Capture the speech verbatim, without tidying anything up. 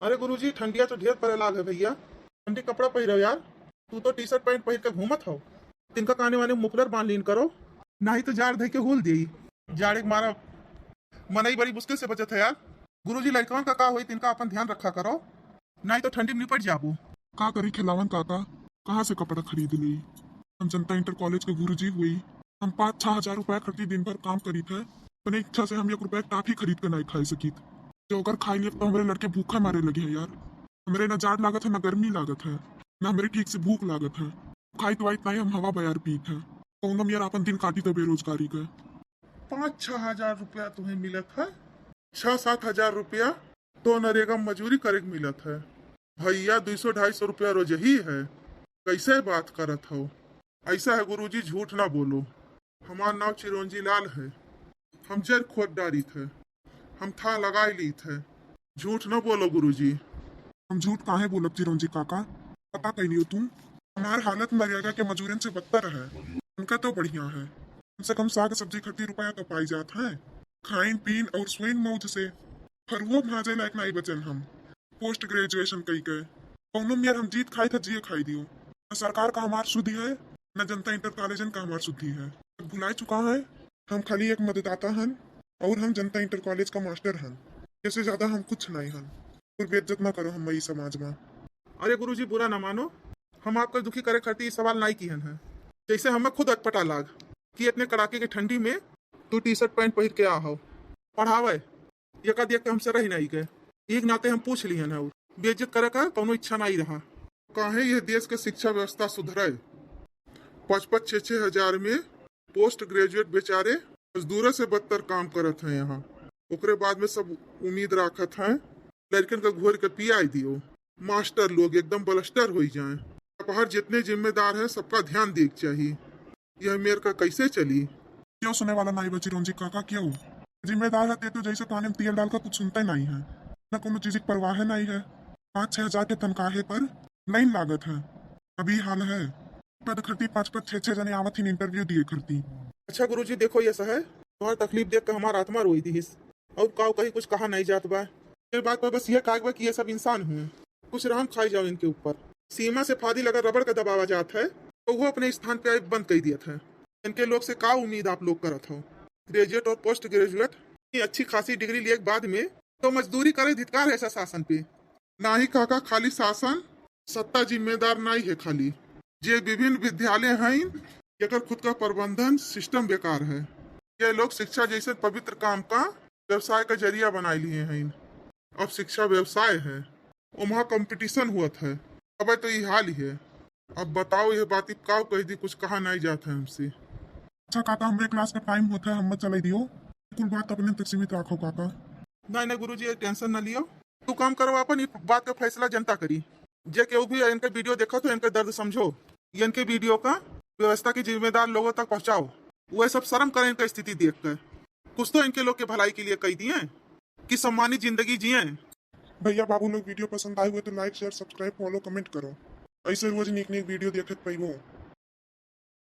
अरे गुरुजी, ठंडिया तो ढेर पड़े लाग है भैया, ठंडी कपड़ा पहिरो यार। तू तो टी शर्ट पैंट पहिर के घूमत हो, तिनका काने वाने मुफलर बांध लीन करो, नाही तो जाड़ धई के होल देई। जाड़े के मारा मनई बड़ी मुश्किल से बचत है यार। गुरुजी, लड़कवन का का होई, तिनका अपन ध्यान रखा करो, नाही तो ठंडी में निपट जाबू। का करी खिलावन काका, कहाँ से कपड़ा खरीद ली? हम जनता इंटर कॉलेज के गुरुजी हुई, हम पाँच छह हजार रुपया खर्ची दिन भर काम करीत है, अपने इच्छा से हम एक रुपया के टाफी खरीद के नहीं खाई सकीत। जो अगर खाई लेब तो हमरे लड़के भूखा मरे लगे हैं यार। हमरे ना जाड़ लागत है, ना गर्मी लागत है, ना हमरे ठीक से भूख लागत है। खाइत वाइत नहीं, हम हवा बयार पीत है। कौनो मेर आपन दिन काटी तो बेरोजगारी के। पाँच छह हजार रुपया तुम्हें मिलत है, छह सात हजार रुपया तो नरेगा मजूरी करे के मिलत है। भैया, दुई सौ ढाई सौ रुपया रोज ही है, कैसे बात करत हो? ऐसा है गुरुजी, झूठ ना बोलो। हमार नाम चिरंजी लाल है। हम जर खोद डारित है, हम था लगाई लीत है। झूठ ना बोलो गुरुजी। हम झूठ काहे बोलब चिरंजी काका? पता कैलियो तुम, हमार हालत नरेगा के मजूरन से बदतर है। उनका तो बढ़िया है, कम से कम साग सब्जी खरीदी रुपया तो पाई जात है। खाइन पीन और सोइन मौज से फरुओ भाजे लायक नहीं बचन हम। पोस्ट ग्रेजुएशन कई के कौनो मेर हम जीत खाई था, जिए खाई दियो। न सरकार का हमार सुधी है, न जनता इंटर कॉलेजन का हमार सुधी है। भुला चुका है, हम खाली एक मतदाता हन और हम जनता इंटर कॉलेज का मास्टर हन। इससे ज्यादा हम कुछ नहीं हन। और बेइज्जत ना करो हम ई समाज में। अरे गुरुजी, बुरा ना मानो, हम आपका दुखी करे खातिर ई सवाल नहीं किहन है। जैसे हमें खुद अटपटा लाग कि इतने कड़ाके के ठंडी में तू टी शर्ट पैंट पहिर के आ हो पढ़ावे, एका देख के हमसे रही नहीं गए। एक नाते हम पूछ लिहन है, बेइज्जत करे का कौनो इच्छा नहीं रहा। काहे यह देश के शिक्षा व्यवस्था सुधरे? पाँच पाँच छः छः हजार में पोस्ट ग्रेजुएट बेचारे मजदूरों से बदतर काम करत हैं यहाँ। ओकरे बाद में सब उम्मीद राखत हैं लड़कन का घोर के पियाई दियो। मास्टर लोग एकदम बलस्टर होई जाए। अब हर जितने जिम्मेदार हैं, सबका ध्यान देक चाहिए। यह मेर का कैसे चली? क्यों सुने वाला नाई बा चिरंजी काका, क्यों? जिम्मेदार है ते तो जैसे पानी में तेल डाल कर कुछ सुनते नहीं है, न कोनो चीज की परवाह नहीं है। पाँच छह हजार के तनखाहे पर लाइन लागत है। अभी हाल है, पद खरती पाँच पाँच छह छह जने आवत ही इंटरव्यू दिए खरती। अच्छा गुरुजी, देखो ये सहे, तुम्हार तकलीफ देख के हमार आत्मा रोई दिहिस। और काऊ कहीं कुछ कहा नहीं जात बा। ये बात पर बस ये कहा बा कि ये सब इंसान हुए, कुछ रहम खाई जाओ इनके ऊपर। सीमा से फादी लगा रबड़ का दबावा जात है, तो वो अपने स्थान पे आए बंद कर दिया था। इनके लोग से का उम्मीद आप लोग करत हो? ग्रेजुएट और पोस्ट ग्रेजुएट की अच्छी खासी डिग्री लिए के बाद में तो मजदूरी करे धिक्कार है ऐसा शासन पे। नाही काका, खाली शासन सत्ता जिम्मेदार नहीं है खाली, जे विभिन्न विद्यालय हैं, एकर खुद का प्रबंधन सिस्टम बेकार है। ये लोग शिक्षा जैसे पवित्र काम का व्यवसाय का जरिया बनाए लिए हैं। अब शिक्षा व्यवसाय है, ओमा कंपटीशन हुआ था। अब तो ये हाल ही है। अब बताओ, ये बात काव कह दी, कुछ कहा नहीं जात है हमसे। अच्छा काका, हमरे क्लास का टाइम होता है, हम चले दियो। कुल बात अपने तक सीमित रखो काका। नहीं नहीं गुरुजी, ये टेंशन ना लियो। तू काम करो अपन, ये बात का फैसला जनता करी। जे केहू भी इनके वीडियो देखत हो, इनके दर्द समझो, इनके वीडियो का व्यवस्था की जिम्मेदार लोगों तक पहुंचाओ। वह सब शर्म करें इनका स्थिति देख कर। कुछ तो इनके लोग के भलाई के लिए कह दिए कि सम्मानित जिंदगी जिए। भैया बाबू लोग, वीडियो पसंद आए हुए तो लाइक, शेयर, सब्सक्राइब, फॉलो, कमेंट करो। ऐसे रोज नीक नीक वीडियो देखत पैबो।